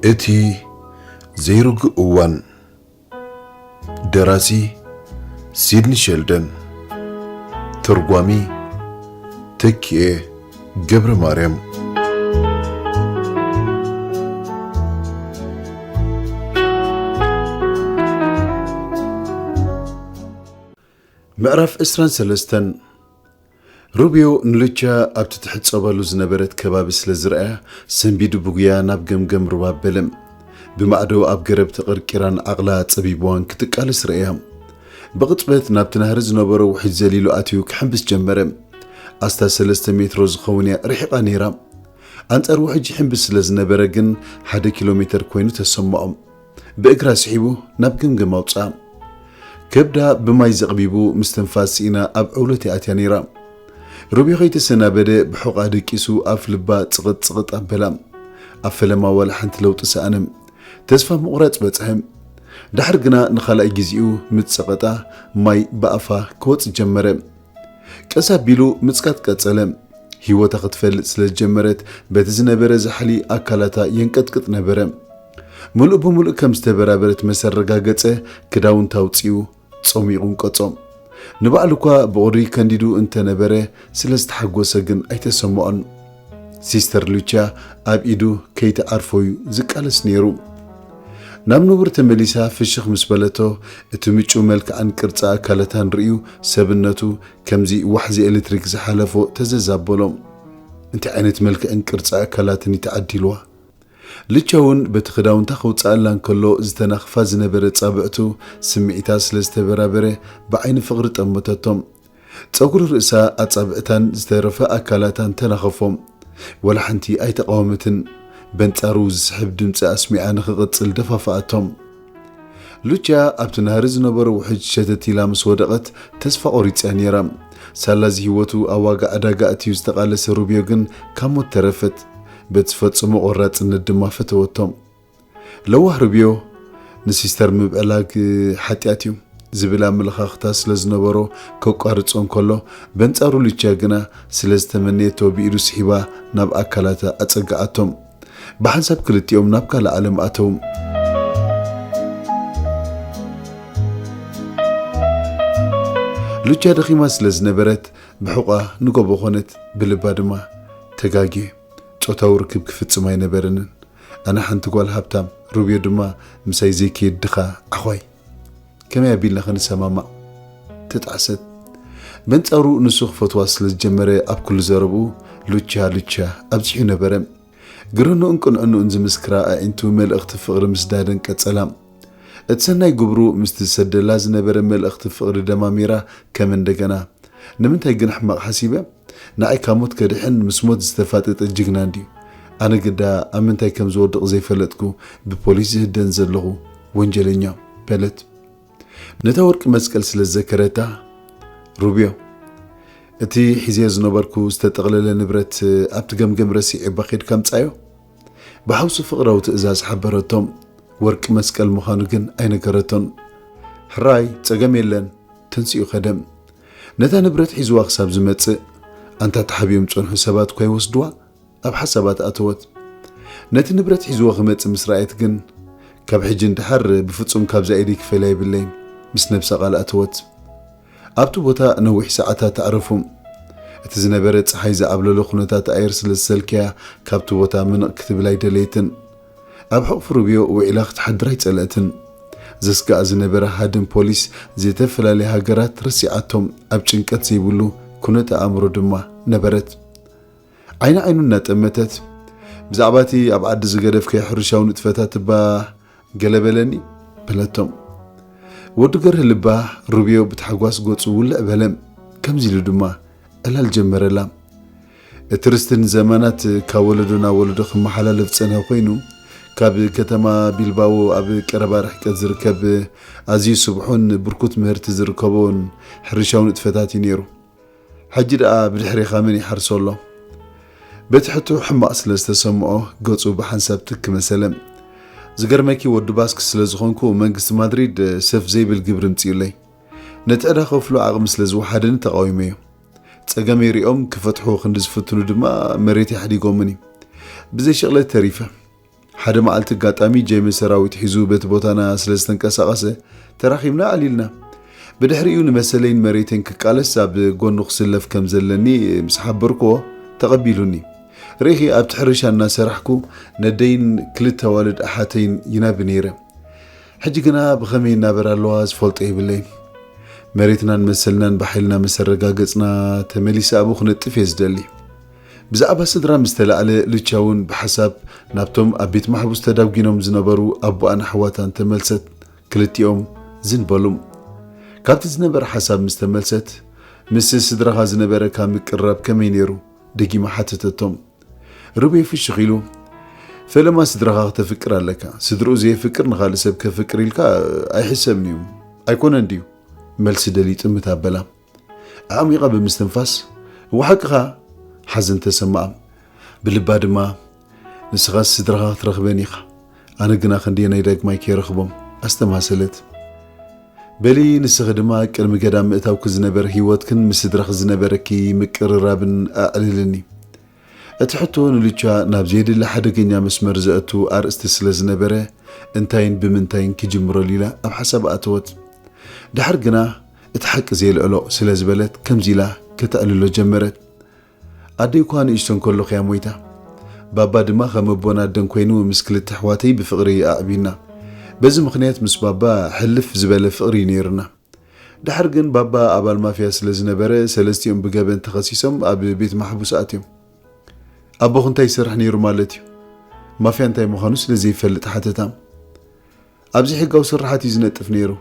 እቲ ዘይርጉእ እዋን። ደራሲ ሲድኒ ሸልደን። ተርጓሚ ተኪኤ ገብረ ማርያም። ምዕራፍ ዕስራን ሰለስተን። ሩብዮ ንሉቻ ኣብቲ ትሕጸበሉ ዝነበረት ከባቢ ስለ ዝረኣያ፣ ሰንቢዱ ብጉያ ናብ ገምገም ሩባ ኣበለ። ብማዕዶ ኣብ ገረብ ተቐርቂራን ዓቕላ ጸቢብዋን ክትቃለስ ረኣያ። ብቕጽበት ናብቲ ናህሪ ዝነበሮ ውሕጅ ዘሊሉ ኣትዩ ክሕምብስ ጀመረ። ኣስታት ሰለስተ ሜትሮ ዝኸውን እያ ርሒቓ ነይራ። ኣንጻር ውሕጅ ይሕምብስ ስለ ዝነበረ ግን ሓደ ኪሎ ሜተር ኮይኑ ተሰምዖ። ብእግራ ስሒቡ ናብ ገምገም ኣውጽኣ። ከብዳ ብማይ ዘቕቢቡ ምስትንፋስ ስኢና ኣብ ዕውለት እያ ኣትያ ነይራ። ሩብዮ ከይተሰናበደ ብሕቖኣ ደቂሱ ኣፍ ልባ ጽቕጥ ጽቕጥ ኣበላ። ኣብ ፈለማ ዋላ ሓንቲ ለውጢ ሰኣነ። ተስፋ ምቑራጽ በጽሐ። ድሓር ግና ንኻልኣይ ግዜኡ ምስ ጸቐጣ ማይ ብኣፋ ክወጽእ ጀመረ። ቀስ ኣቢሉ ምጽቃጥ ቀጸለ። ህይወታ ክትፈልጥ ስለ ዝጀመረት በቲ ዝነበረ ዛሕሊ ኣካላታ የንቀጥቅጥ ነበረ። ምሉእ ብምሉእ ከም ዝተበራበረት ምስ ኣረጋገጸ ክዳውንታ ኣውጺኡ ጸሚቑ እንቀጾ። ንባዕሉ እኳ ብቑሪ ከንዲዱ እንተነበረ ስለ ዝተሓጎሰ ግን ኣይተሰምዖን። ሲስተር ሉቻ ኣብ ኢዱ ከይትዓርፎ እዩ ዝቃለስ ነይሩ። ናብ ንቡር ተመሊሳ ፍሽኽ ምስ በለቶ፣ እቲ ምጩ መልክዓን ቅርጺ ኣካላታን ርእዩ ሰብነቱ ከምዚ ዋሕዚ ኤሌክትሪክ ዝሓለፎ ተዘዝ ኣበሎ። እንታይ ዓይነት መልክዕን ቅርጺ ኣካላትን እዩ ተዓዲልዋ? ሉቻ እውን በቲ ክዳውንታ ከውጽኣላ እንከሎ ዝተናኽፋ ዝነበረ ጻብዕቱ ስምዒታ ስለ ዝተበራበረ ብዓይኒ ፍቕሪ ጠመተቶም። ጸጉሪ ርእሳ፣ ኣጻብዕታን ዝተረፈ ኣካላታን ተናኸፎም። ወላ ሓንቲ ኣይተቓወመትን። በንጻሩ ዝስሕብ ድምጺ ኣስሚዓ ንኽቕጽል ደፋፍኣቶም። ሉቻ ኣብቲ ናህሪ ዝነበሮ ውሕጅ ሸተት ኢላ ምስ ወደቐት ተስፋ ቆሪጻ ነይራ። ሳላ እዚ ህይወቱ ኣብ ዋጋ ዕዳጋ ኣትዩ ዝተቓለሰ ሩብዮ ግን ካብ ሞት ተረፈት። በቲ ዝፈጸሞ ቆራጽነት ድማ ፈተወቶም። ለዋህ ሩብዮ ንሲስተር ምብዕላግ ሓጢኣት እዩ ዝብል ኣመለኻኽታ ስለ ዝነበሮ ከቋርጾ እንከሎ፣ በንጻሩ ሉቻ ግና ስለ ዝተመነየቶ ብኢዱ ስሒባ ናብ ኣካላታ ኣጸግዓቶም። ብሓንሳብ ክልቲኦም ናብ ካልእ ዓለም ኣተዉ። ሉቻ ደኺማ ስለ ዝነበረት ብሕቋ ንጎቦ ኾነት፣ ብልባ ድማ ተጋግየ። ጾታዊ ርክብ ክፍጽም ኣይነበረንን። ኣነ ሓንቲ ጓል ሃብታም፣ ሩብዮ ድማ ምሳይ ዘይከይድ ድኻ ዓዃይ። ከመይ ኣቢልና ክንሰማማዕ? ተጣዕሰት። በንጻሩ ንሱ ክፈትዋ ስለ ዝጀመረ ኣብ ኩሉ ዘረብኡ ሉቻ ሉቻ ኣብዚሑ ነበረ። ግርንኡን ቅንዕንኡን ዝምስክራ ኣዒንቱ መልእኽቲ ፍቕሪ ምስዳደን ቀጸላ። እቲ ሰናይ ግብሩ ምስቲ ዝሰደላ ዝነበረ መልእኽቲ ፍቕሪ ደማሚራ ከም እንደገና፣ "ንምንታይ ግን ሕማቕ ሓሲበ? ንዓይ ካብ ሞት ከድሕን ምስ ሞት ዝተፋጠጠ ጅግና እንድዩ። ኣነ ግዳ ኣብ ምንታይ ከም ዝወድቕ ዘይፈለጥኩ ብፖሊስ ዝህደን ዘለኹ ወንጀለኛ" በለት። ነታ ወርቂ መስቀል ስለ ዝዘከረታ፣ "ሩብዮ፣ እቲ ሒዘዮ ዝነበርኩ ዝተጠቕለለ ንብረት ኣብቲ ገምገም ረሲዐ እባ ኬድካ ምጻዮ?" ብሓውሲ ፍቕራዊ ትእዛዝ ሓበረቶም። ወርቂ መስቀል ምዃኑ ግን ኣይነገረቶን። "ሕራይ፣ ጸገም የለን።" ተንሲኡ ከደ። ነታ ንብረት ሒዝዋ ክሳብ ዝመጽእ፣ ኣንታ ተሓቢኦም ዝጸንሑ ሰባት እኳ ይወስድዋ ኣብ ሓሳባት ኣተወት። ነቲ ንብረት ሒዝዎ ክመጽእ ምስ ረኣየት ግን፣ "ካብ ሕጂ ንደሓር ብፍጹም ካብዛ ኢደይ ክፈልያ የብለይን" ምስ ነብሳ ቃል ኣተወት። ኣብቲ ቦታ ነዊሕ ሰዓታት ኣዕረፉ። እቲ ዝነበረ ጸሓይ ዝዓብለሎ ኩነታት ኣየር ስለ ዝሰልከያ፣ ካብቲ ቦታ ምንቕ ክትብል ኣይደለየትን። ኣብ ሕቑፊ ሩብዮ ውዒላ ክትሓድር ኣይጸለእትን። ዘስግኣ ዝነበረ ሃድን ፖሊስ ዝተፈላለያ ሃገራት ረሲዓቶም ኣብ ጭንቀት ዘይብሉ ኩነት ኣእምሮ ድማ ነበረት። ዓይኒ ዓይኑ እናጠመተት፣ "ብዛዕባ እቲ ኣብ ዓዲ ዝገደፍካዮ ሕርሻዊ ንጥፈታት እባ ገለ በለኒ?" በለቶም። ወዲ ገርህ ልባ ሩብዮ ብታሕጓስ ገጹ ውልዕ በለ። ከምዚ ኢሉ ድማ ዕላል ጀመረላ። እቲ ርስቲ ንዘመናት ካብ ወለዶ ናብ ወለዶ ክመሓላለፍ ዝጸንሐ ኮይኑ፣ ካብ ከተማ ቢልባዎ ኣብ ቀረባ ርሕቀት ዝርከብ ኣዝዩ ስቡሕን ብርኩት ምህርቲ ዝርከቦን ሕርሻዊ ንጥፈታት እዩ ነይሩ። ሕጂ ደኣ ብድሕሬኻ መን ይሓርሶ ኣሎ? በቲ ሕቶ ሕማቕ ስለ ዝተሰምዖ ገጹ ብሓንሳብ ትክ መሰለ። ዝገርመኪ ወዲ ባስክ ስለ ዝኾንኩ መንግስቲ ማድሪድ ሰፍ ዘይብል ግብሪ ምጽኡለይ። ነቲ ዕዳ ከፍሎ ዓቕሚ ስለ ዝወሓደኒ ተቓዊመዮ። ጸገመይ ሪኦም ክፈትሕዎ ክንዲ ዝፍትኑ ድማ መሬት ይሓዲጎምኒ። ብዘይ ሽቕለት ተሪፈ። ሓደ መዓልቲ ኣጋጣሚ ጀይመ ሰራዊት ሒዙ በቲ ቦታና ስለ ዝተንቀሳቐሰ ተራኺብና ኣዕሊልና። ብድሕሪኡ ንመሰለይን መሬተይን ክቃለስ ኣብ ጎኑ ክስለፍ ከም ዘለኒ ምስ ሓበርክዎ ተቐቢሉኒ። ርኢኺ ኣብቲ ሕርሻ እናሰራሕኩ ነደይን ክልተ ኣዋልድ ኣሓተይን ይናቢ ነይረ። ሕጂ ግና ብኸመይ ይናበር ኣለዋ ዝፈልጦ የብለይን። መሬትናን መሰልናን ብሓይልና ምስ ኣረጋገጽና ተመሊሰ ኣብኡ ክነጥፍ እየ ዝደሊ። ብዛዕባ ስድራ ምስ ተላዕለ ሉቻ እውን ብሓሳብ ናብቶም ኣብ ቤት ማሕቡስ ተዳጒኖም ዝነበሩ ኣቦኣን ኣሕዋታን ተመልሰት። ክልቲኦም ዝን በሉ። ካብቲ ዝነበረ ሓሳብ ምስ ተመልሰት፣ ምስ ስድራኻ ዝነበረካ ምቅርራብ ከመይ ነይሩ? ደጊማ ሓተተቶም። ሩቤ ፍሽኽ ኢሉ፣ ፈለማ ስድራኻ ክተፍቅር ኣለካ። ስድርኡ ዘየፍቅር ንኻልእ ሰብ ከፍቅር ኢልካ ኣይሕሰብን እዩ። ኣይኮነን ድዩ? መልሲ ደልዩ ጥምት ኣበላ። ኣዕሚቓ ብምስትንፋስ፣ እወ ሓቅኻ፣ ሓዘን ተሰማዓ። ብልባ ድማ፣ ንስኻስ ስድራኻ ክትረኽበን ኢኻ። ኣነ ግና ክንደየናይ ዳግማይ ከይረኽቦም፣ ኣስተማሰለት። በሊ ንስኺ ድማ ቅድሚ ገዳም ምእታውኪ ዝነበረ ህይወትክን ምስ ስድራኺ ዝነበረኪ ምቅርራብን ኣዕልልኒ። እቲ ሕቶ ንሉቻ ናብ ዘየድሊ ሓደገኛ መስመር ዘእቱ ኣርእስቲ ስለ ዝነበረ፣ እንታይን ብምንታይን ክጅምረሉ ኢላ ኣብ ሓሳብ ኣተወት። ድሓር ግና እቲ ሓቂ ዘየልዕሎ ስለ ዝበለት ከምዚ ኢላ ከተዕልሎ ጀመረት። ኣደይ እኳ ንእሽቶ እንከለኹ እያ ሞይታ። ባባ ድማ ከም ኣቦን ኣደን ኮይኑ ምስ ክልተ ኣሕዋተይ ብፍቕሪ ኣዕቢና። በዚ ምኽንያት ምስ ባባ ሕልፍ ዝበለ ፍቕሪ እዩ ነይርና። ድሓር ግን ባባ ኣባል ማፍያ ስለ ዝነበረ ሰለስቲኦም ብገበን ተኸሲሶም ኣብ ቤት ማሕቡስ ኣትዮም። ኣቦኹ እንታይ ይሰርሕ ነይሩ ማለት እዩ? ማፍያ እንታይ ምዃኑ ስለ ዘይፈልጥ ሓተታ። ኣብ ዘይሕጋዊ ስርሓት እዩ ዝነጥፍ ነይሩ።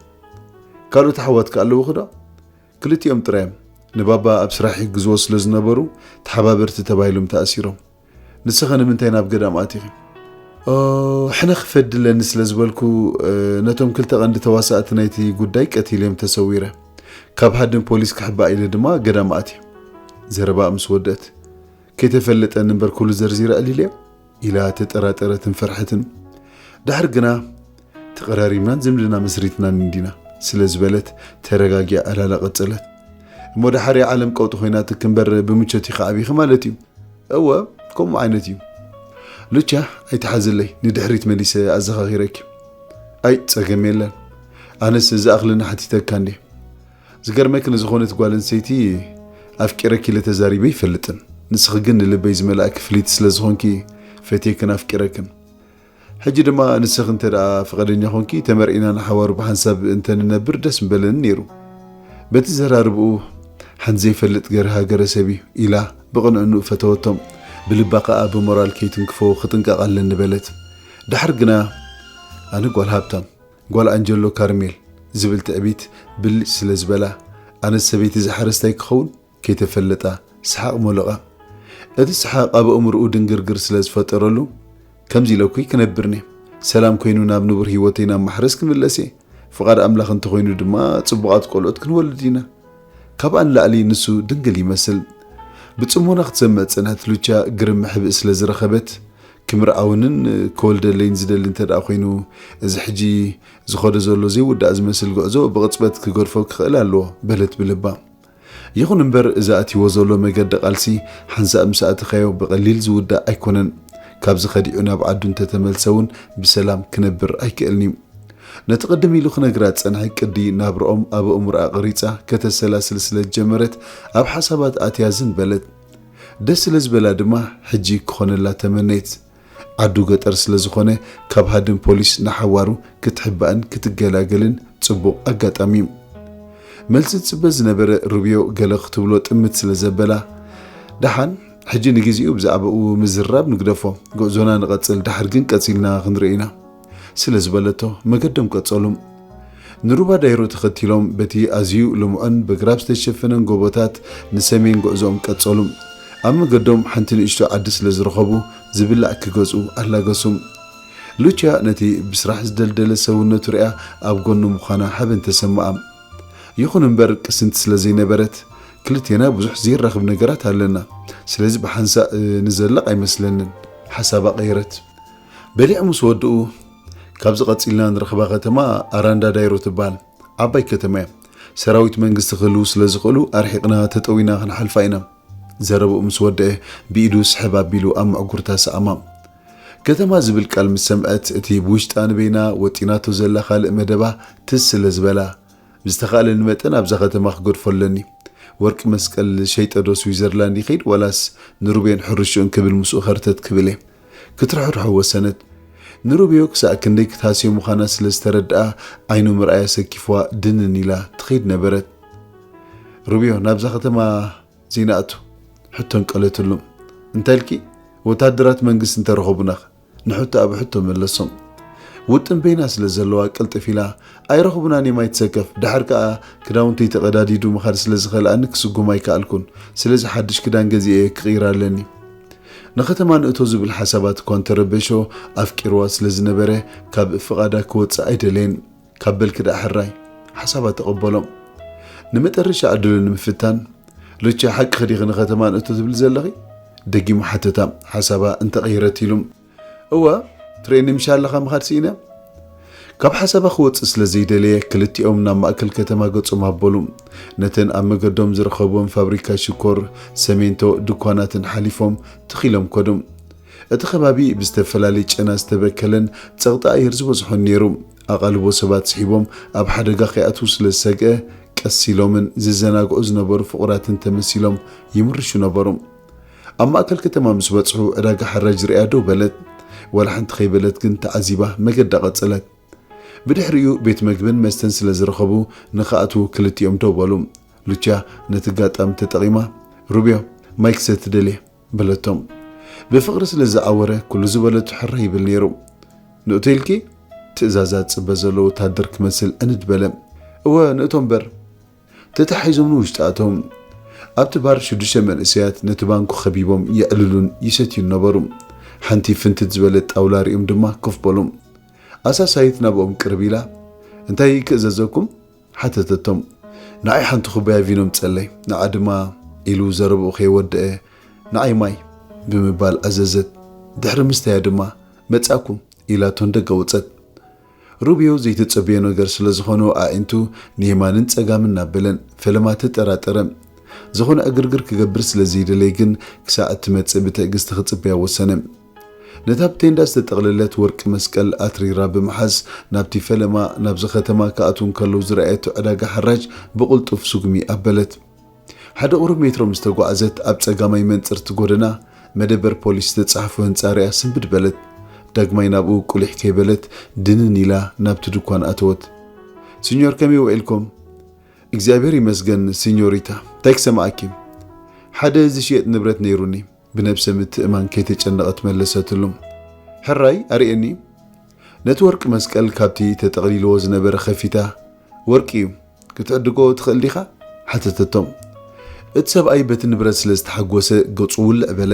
ካልኦት ኣሕዋትከ ኣለውኺ ዶ? ክልቲኦም ጥራይ እዮም። ንባባ ኣብ ስራሕ ይሕግዝዎ ስለ ዝነበሩ ተሓባበርቲ ተባሂሎም ተኣሲሮም። ንስኸ ንምንታይ ናብ ገዳም ኣቲኺ? ኦ፣ ሕነ ክፈድለኒ ስለ ዝበልኩ፣ እ፣ ነቶም ክልተ ቀንዲ ተዋሳእቲ ናይቲ ጉዳይ ቀቲለዮም ተሰዊረ። ካብ ሃድን ፖሊስ ክሕባእ ኢለ ድማ ገዳም ኣትየ። ዘረባኣ ምስ ወደት፣ ከይተፈለጠኒ እምበር ኩሉ ዘርዚረ ኣዕሊለዮ ኢላ ተጠራጠረትን ፈርሐትን። ድሓር ግና ተቐራሪብናን ዝምድና መስሪትናን እንዲና ስለ ዝበለት ተረጋጊኣ ዕላላ ቀጸለት። እሞ ድሓር እያ ዓለም ቀውጢ ኮይናትኪ እምበር ብምቾት ኢኺ ዓቢኺ ማለት እዩ። እወ፣ ከምኡ ዓይነት እዩ። ሉቻ፣ ኣይትሓዝለይ፣ ንድሕሪት መሊሰ ኣዘኻኺረኪ። ኣይ፣ ጸገም የለን። ኣነስ ዝኣኽለኒ ሓቲተካ እንዴ። ዝገርመኪ ንዝኾነት ጓል ኣንስተይቲ ኣፍቂረኪ ኢለ ተዛሪበ ኣይፈልጥን። ንስኺ ግን ንልበይ ዝመላእኪ ፍልይቲ ስለ ዝኾንኪ ፈትየክን ኣፍቂረክን። ሕጂ ድማ ንስኺ እንተ ደኣ ፍቓደኛ ኾንኪ ተመርዒና ንሓዋሩ ብሓንሳብ እንተ ንነብር ደስ ምበለኒ ነይሩ። በቲ ዘራርብኡ ሓንቲ ዘይፈልጥ ገረ ሃገረ ሰብ እዩ ኢላ ብቕንዕንኡ ፈተወቶም። ብልባ ከኣ ብሞራል ከይትንክፎ ክጥንቀቕ ኣለኒ በለት። ድሓር ግና ኣነ ጓል ሃብታም፣ ጓል ኣንጀሎ ካርሜል ዝብል ትዕቢት ብልጭ ስለ ዝበላ፣ ኣነስ ሰበይቲ እዚ ሓረስታይ ክኸውን ከይተፈለጣ ሰሓቕ ሞለቓ። እቲ ሰሓቕ ኣብ ኣእምሮኡ ድንግርግር ስለ ዝፈጠረሉ፣ ከምዚ ኢለኩይ ክነብርኒ፣ ሰላም ኮይኑ ናብ ንቡር ህይወተይ ናብ ማሕረስ ክምለስ እየ። ፍቓድ ኣምላኽ እንተኾይኑ ድማ ጽቡቓት ቆልዑት ክንወልድ ኢና። ካብኣ ንላዕሊ ንሱ ድንግል ይመስል። ብጽሞና ክትሰምዕ ዝጸንሐት ሉቻ ግርም ሕብእ ስለ ዝረኸበት፣ ክምርዓውንን ክወልደለይን ዝደሊ እንተ ደኣ ኮይኑ፣ እዚ ሕጂ ዝኸዶ ዘሎ ዘይውዳእ ዝመስል ጉዕዞ ብቕጽበት ክገድፎ ክኽእል ኣለዎ በለት ብልባ። ይኹን እምበር፣ እዚ ኣትይዎ ዘሎ መገዲ ቃልሲ ሓንሳእ ምስ ኣተኻዮ ብቐሊል ዝውዳእ ኣይኮነን። ካብዚ ከዲዑ ናብ ዓዱ እንተተመልሰ እውን ብሰላም ክነብር ኣይክእልን እዩ። ነቲ ቅድም ኢሉ ክነግራ ዝጸንሐ ቅዲ ናብርኦም ኣብ ኣእምሮኣ ቀሪጻ ከተሰላስል ስለ ዝጀመረት፣ ኣብ ሓሳባት ኣትያ ዝን በለት። ደስ ስለ ዝበላ ድማ ሕጂ ክኾነላ ተመነየት። ዓዱ ገጠር ስለ ዝኾነ፣ ካብ ሃድን ፖሊስ ንሓዋሩ ክትሕባእን ክትገላገልን ጽቡቕ ኣጋጣሚ እዩ። መልሲ ዝጽበ ዝነበረ ሩብዮ ገለ ክትብሎ ጥምት ስለ ዘበላ፣ ደሓን፣ ሕጂ ንግዜኡ ብዛዕባኡ ምዝራብ ንግደፎ፣ ጉዕዞና ንቐጽል፣ ደሓር ግን ቀጺልና ክንርኢ ኢና ስለ ዝበለቶ፣ መገዶም ቀጸሉ። ንሩባ ዳይሮ ተኸቲሎም በቲ ኣዝዩ ልሙዕን ብግራብ ዝተሸፈነን ጎቦታት ንሰሜን ጉዕዞኦም ቀጸሉ። ኣብ መገዶም ሓንቲ ንእሽቶ ዓዲ ስለ ዝረኸቡ ዝብላዕ ክገዝኡ ኣላገሱ። ሉቻ ነቲ ብስራሕ ዝደልደለ ሰውነቱ ሪኣ ኣብ ጎኑ ምዃና ሓበን ተሰምኣ። ይኹን እምበር ቅስንቲ ስለ ዘይነበረት ክልቴና ብዙሕ ዘይራኽብ ነገራት ኣለና። ስለዚ ብሓንሳእ ንዘልቕ ኣይመስለንን። ሓሳባ ቀይረት። በሊዖም ምስ ወድኡ፣ ካብዚ ቀጺልና ንረኽባ ከተማ ኣራንዳ ዳይሮ ትበሃል ዓባይ ከተማ እያ። ሰራዊት መንግስቲ ክህልዉ ስለ ዝኽእሉ ኣርሒቕና ተጠዊና ክንሓልፋ ኢና። ዘረብኡ ምስ ወደአ ብኢዱ ስሕብ ኣቢሉ ኣብ ምዕጉርታ ሰኣማ። ከተማ ዝብል ቃል ምስ ሰምዐት፣ እቲ ብውሽጣ ንበይና ወጢናቶ ዘላ ካልእ መደባ ትዝ ስለ ዝበላ፣ ብዝተኻእለኒ መጠን ኣብዛ ከተማ ክገድፎ ኣለኒ። ወርቂ መስቀል ሸይጠ ዶ ስዊዘርላንድ ይኸይድ ዋላስ ንሩቤን ሕርሽኡን ክብል ምስኡ ኸርተት ክብል እየ። ክትርሕርሖ ወሰነት። ንሩብዮ ክሳዕ ክንደይ ክትሃስዮ ምዃና ስለ ዝተረድኣ፣ ዓይኑ ምርኣያ ሰኪፍዋ ድንን ኢላ ትኸይድ ነበረት። ሩብዮ፣ ናብዛ ከተማ ዘይንኣቱ? ሕቶ ኣንቀለትሉ። እንታይ ኢልኪ? ወታደራት መንግስቲ እንተረኸቡናኸ? ንሕቶኣ ብሕቶ መለሶም። ውጥን በይና ስለ ዘለዋ ቅልጥፍ ኢላ፣ ኣይረኽቡናን እዮም፣ ኣይትሰከፍ። ደሓር ከኣ ክዳውንተይ ተቐዳዲዱ ምኻድ ስለ ዝኸልኣኒ ክስጉም ኣይከኣልኩን። ስለዚ ሓድሽ ክዳን ገዚኤ ክቕይር ኣለኒ። ንኸተማ ንእቶ ዝብል ሓሳባት እኳ እንተረበሾ፣ ኣፍቂርዋ ስለ ዝነበረ ካብ ፍቓዳ ክወጽእ ኣይደለየን። ካብ በልኪ ደኣ ሕራይ። ሓሳባ ተቐበሎ። ንመጠረሻ ዕድሉ ንምፍታን፣ ሉቻ፣ ሓቅኺ ዲኺ ንኸተማ ንእቶ ትብሊ ዘለኺ? ደጊሙ ሓተታ፣ ሓሳባ እንተቐይረት ኢሉ። እወ፣ ትርእየኒ ምሽ ኣለኻ ምኻድ ስኢነ። ካብ ሓሳባ ክወጽእ ስለ ዘይደለየ፣ ክልቲኦም ናብ ማእከል ከተማ ገጾም ኣበሉ። ነተን ኣብ መገዶም ዝረኸብወን ፋብሪካ ሽኮር፣ ሰሜንቶ፣ ድኳናትን ሓሊፎም ትኺሎም ከዱ። እቲ ከባቢ ብዝተፈላለየ ጨና ዝተበከለን ጸቕጢ ኣየር ዝበዝሖን ነይሩ። ኣቓልቦ ሰባት ስሒቦም ኣብ ሓደጋ ከይኣትዉ ስለ ዝሰግአ፣ ቀስ ኢሎምን ዝዘናግዑ ዝነበሩ ፍቑራትን ተመሲሎም ይምርሹ ነበሩ። ኣብ ማእከል ከተማ ምስ በጽሑ፣ ዕዳጋ ሓራጅ ዝርእያ ደው በለት። ዋላ ሓንቲ ከይበለት ግን ተዓዚባ መገዳ ቀጸለት። ብድሕሪኡ ቤት መግብን መስተን ስለ ዝረኸቡ፣ ንኽኣትዉ ክልቲኦም ደው በሉ። ሉቻ ነቲ ኣጋጣሚ ተጠቒማ፣ ሩብዮ፣ ማይ ክሰቲ ደልየ፣ በለቶም። ብፍቕሪ ስለ ዝዓወረ፣ ኩሉ ዝበለቶ ሕራይ ይብል ነይሩ። ንእቶ ኢልኪ? ትእዛዛት ዝጽበ ዘሎ ወታደር ክመስል ዕንድ በለ። እወ፣ ንእቶ እምበር። ተታሒዞም ንውሽጢ ኣተዉ። ኣብቲ ባር ሽዱሽተ መንእሰያት ነቲ ባንኮ ከቢቦም የዕልሉን ይሰትዩን ነበሩ። ሓንቲ ፍንትት ዝበለት ጣውላ ሪኦም ድማ ኮፍ በሉ። ኣሳሳይት ናብኦም ቅርብ ኢላ፣ "እንታይ ክእዘዘኩም?" ሓተተቶም። "ንዓይ ሓንቲ ኩባያ ቪኖ ምጸለይ፣ ንዓ ድማ" ኢሉ ዘረብኡ ከይወደአ፣ "ንዓይ ማይ" ብምባል ኣዘዘት። ድሕሪ ምስተያ ድማ፣ "መጻእኩም" ኢላቶም ደገ ወጸት። ሩብዮ ዘይተጸበዮ ነገር ስለ ዝኾኖ፣ ኣዒንቱ ንየማንን ጸጋምን እናበለን ፈለማ ተጠራጠረ። ዝኾነ ዕግርግር ክገብር ስለ ዘይደለየ ግን፣ ክሳዕ እትመጽእ ብትዕግስቲ ክጽበያ ወሰነ። ነታ ብቴንዳ ዝተጠቕለለት ወርቂ መስቀል ኣትሪራ ብምሓዝ፣ ናብቲ ፈለማ ናብዚ ከተማ ክኣትዉ እንከለዉ ዝረኣየቶ ዕዳጋ ሓራጅ ብቕልጡፍ ስጉሚ ኣበለት። ሓደ ቁሩብ ሜትሮ ምስ ተጓዕዘት፣ ኣብ ጸጋማይ መንጽርቲ ጎደና መደበር ፖሊስ ዝተጻሕፎ ህንጻ ርኣ ስንብድ በለት። ዳግማይ ናብኡ ቁሊሕ ከይበለት፣ ድንን ኢላ ናብቲ ድኳን ኣተወት። "ሲኞር፣ ከመይ ውዒልኩም?" "እግዚኣብሔር ይመስገን ሲኞሪታ። እንታይ ክሰምዓኪ?" "ሓደ ዝሽየጥ ንብረት ነይሩኒ።" ብነብሰ ምትእማን ከይተጨነቐት መለሰትሉ። "ሕራይ ኣርእየኒ?" ነቲ ወርቂ መስቀል ካብቲ ተጠቕሊልዎ ዝነበረ ከፊታ፣ "ወርቂ እዩ፣ ክትዕድጎ ትኽእል ዲኻ?" ሓተተቶ። እቲ ሰብኣይ በቲ ንብረት ስለ ዝተሓጎሰ ገጹ ውልዕ በለ።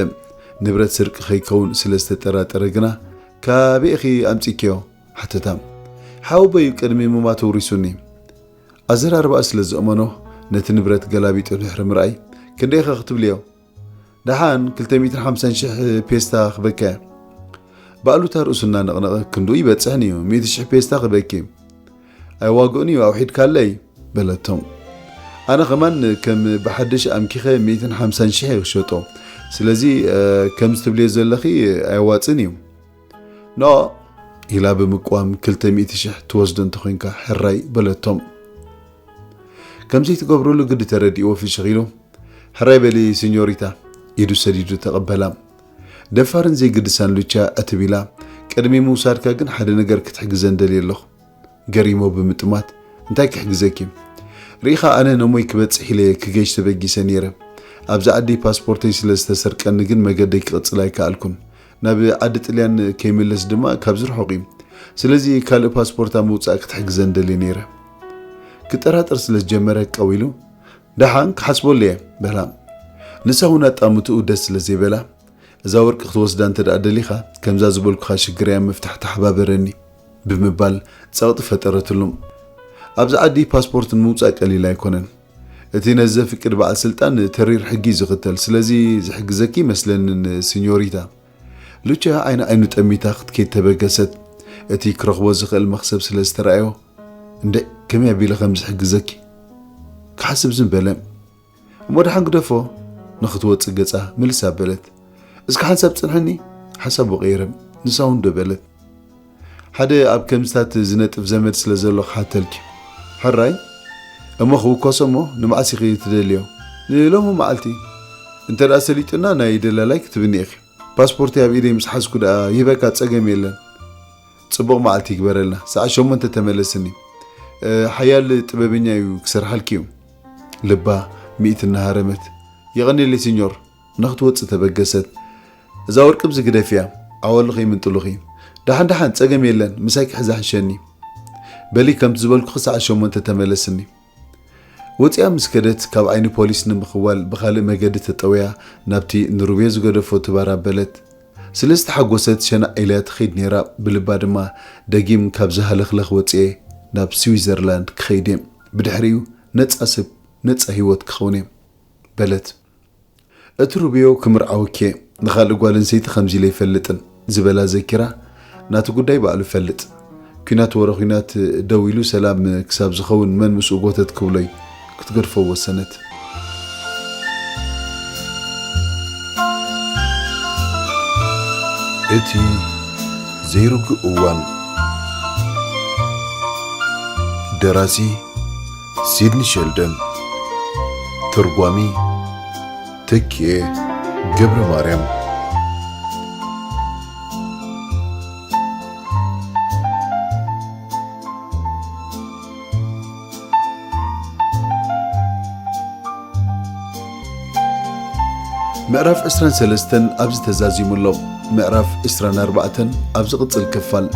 ንብረት ስርቂ ከይከውን ስለ ዝተጠራጠረ ግና፣ "ካበይ ኢኺ ኣምጺእክዮ?" ሓተታ። "ሓወቦይ እዩ ቅድሚ ምማቱ ውሪሱኒ።" ኣዘራርባኣ ስለ ዘእመኖ፣ ነቲ ንብረት ገላቢጡ ድሕሪ ምርኣይ፣ "ክንደይ ኢኸ ክትብልዮ?" "ደሓን ክልተ ሚእትን ሓምሳን ሽሕ ፔስታ ክበኪ እየ። ብኣሉታ ርእሱ እናነቕነቐ፣ ክንድኡ ይበጽሕን እዩ፣ ሚእቲ ሽሕ ፔስታ ክበኪ። ኣይዋግእን እዩ፣ ኣውሒድካለይ" በለቶ። ኣነ ኸማን ከም ብሓድሽ ኣምኪኸ ሚእትን ሓምሳን ሽሕ እየ ክሸጦ። ስለዚ፣ እ፣ ከምዚ ትብልዮ ዘለኺ ኣየዋጽእን እዩ። "ኖ" ኢላ ብምቅዋም፣ "ክልተ ሚእቲ ሽሕ ትወስዶ እንተኾይንካ ሕራይ" በለቶ። ከም ዘይትገብረሉ ግዲ ተረዲእዎ ፍሽኽ ኢሉ፣ "ሕራይ በሊ ሲኞሪታ" ኢዱ ሰዲዱ ተቐበላ። ደፋርን ዘይግድሳን ሉቻ ዕትብ ኢላ፣ "ቅድሚ ምውሳድካ ግን ሓደ ነገር ክትሕግዘን ደልየ ኣለኹ።" ገሪሞ ብምጥማት፣ "እንታይ ክሕግዘኪ?" "ርኢኻ፣ ኣነ ነሞይ ክበጽሕ ኢለ ክገሽ ተበጊሰ ነይረ። ኣብዚ ዓዲ ፓስፖርተይ ስለ ዝተሰርቀኒ ግን መገደይ ክቕጽል ኣይከኣልኩን። ናብ ዓዲ ጥልያን ከይምለስ ድማ ካብዚ ርሑቕ እዩ። ስለዚ ካልእ ፓስፖርት ኣብ ምውጻእ ክትሕግዘን ደልየ ነይረ።" ክጠራጠር ስለ ዝጀመረ ቀው ኢሉ፣ "ደሓን ክሓስበሉ እየ" በላ። ንሳ እውን ኣጣምትኡ ደስ ስለ ዘይበላ፣ "እዛ ወርቂ ክትወስዳ እንተ ደኣ ደሊኻ፣ ከምዛ ዝበልኩኻ ሽግረይ ኣብ ምፍታሕ ተሓባበረኒ" ብምባል ጸቕጢ ፈጠረትሉ። ኣብዚ ዓዲ ፓስፖርት ንምውጻእ ቀሊል ኣይኮነን። እቲ ነዚ ዘፍቅድ በዓል ስልጣን ተሪር ሕጊ እዩ ዝኽተል፣ ስለዚ ዝሕግዘኪ ይመስለንን ሲኞሪታ። ሉቻ ዓይኒ ዓይኑ ጠሚታ ክትከይድ ተበገሰት። እቲ ክረኽቦ ዝኽእል መኽሰብ ስለ ዝተራእዮ፣ "እንደ ከመይ ኣቢለ ከም ዝሕግዘኪ?" ክሓስብ ዝም በለ። "እሞ ደሓን ግደፎ" ንኽትወጽእ ገጻ ምልስ ኣበለት። "እስከ ሓንሳብ ጽንሕኒ" ሓሳቡ ቀይረ። ንሳ እውን ደበለት። ሓደ ኣብ ከምዝታት ዝነጥፍ ዘመድ ስለ ዘሎ ክሓተልኪ። ሕራይ? እሞ ክውከሶ እሞ ንመዓስ ኢኺ ትደልዮ? ንሎሚ መዓልቲ። እንተ ደኣ ሰሊጡና ናይ ደላላይ ክትብኒ ኢኺ። ፓስፖርተይ ኣብ ኢደይ ምስ ሓዝኩ ደኣ ይህበካ ጸገም የለን። ጽቡቕ መዓልቲ ይግበረልና። ሰዓት ሸሞንተ ተመለስኒ። እ፣ ሓያል ጥበበኛ እዩ ክሰርሓልኪ እዩ። ልባ ሚእቲ እናሃረመት። የቐንየለይ ሲኞር። ንኽትወጽእ ተበገሰት። እዛ ወርቂ ብዚ ግደፍያ። ዓወልኺ ይምንጥሉኺ። ደሓን ደሓን ጸገም የለን። ምሳይ ክሕዛ ሕሸኒ። በሊ ከምቲ ዝበልኩኺ ሰዓት ሸሞንተ ተመለስኒ። ወጺኣ ምስ ከደት ካብ ዓይኒ ፖሊስ ንምኽዋል ብኻልእ መገዲ ተጠውያ ናብቲ ንሩቤ ዝገደፎ ትባር ኣበለት። ስለ ዝተሓጎሰት ሸናዕ ኢልያ ትኸይድ ነይራ፣ ብልባ ድማ ደጊም ካብዚ ሃለኽለኽ ወጺኤ ናብ ስዊዘርላንድ ክኸይድ እየ። ብድሕሪኡ ነጻ ሰብ፣ ነጻ ህይወት ክኸውን እየ በለት። እቲ ሩብዮ ክምርዓወኪ እየ፣ ንኻልእ ጓል ኣንሰይቲ ከምዚ ኢለ ኣይፈልጥን ዝበላ ዘኪራ፣ ናቲ ጉዳይ ባዕሉ ይፈልጥ። ኲናት ወረ ኲናት ደው ኢሉ ሰላም ክሳብ ዝኸውን መን ምስኡ ጎተት ክብሎይ ክትገድፎ ወሰነት። እቲ ዘይርጉእ እዋን። ደራሲ ሲድኒ ሸልደን። ተርጓሚ ተኪኤ ገብረ ማርያም። ምዕራፍ ዕስራን ሰለስተን ኣብዚ ተዛዚሙ ኣሎ። ምዕራፍ ዕስራን ኣርባዕተን ኣብ ዝቕጽል ክፋል።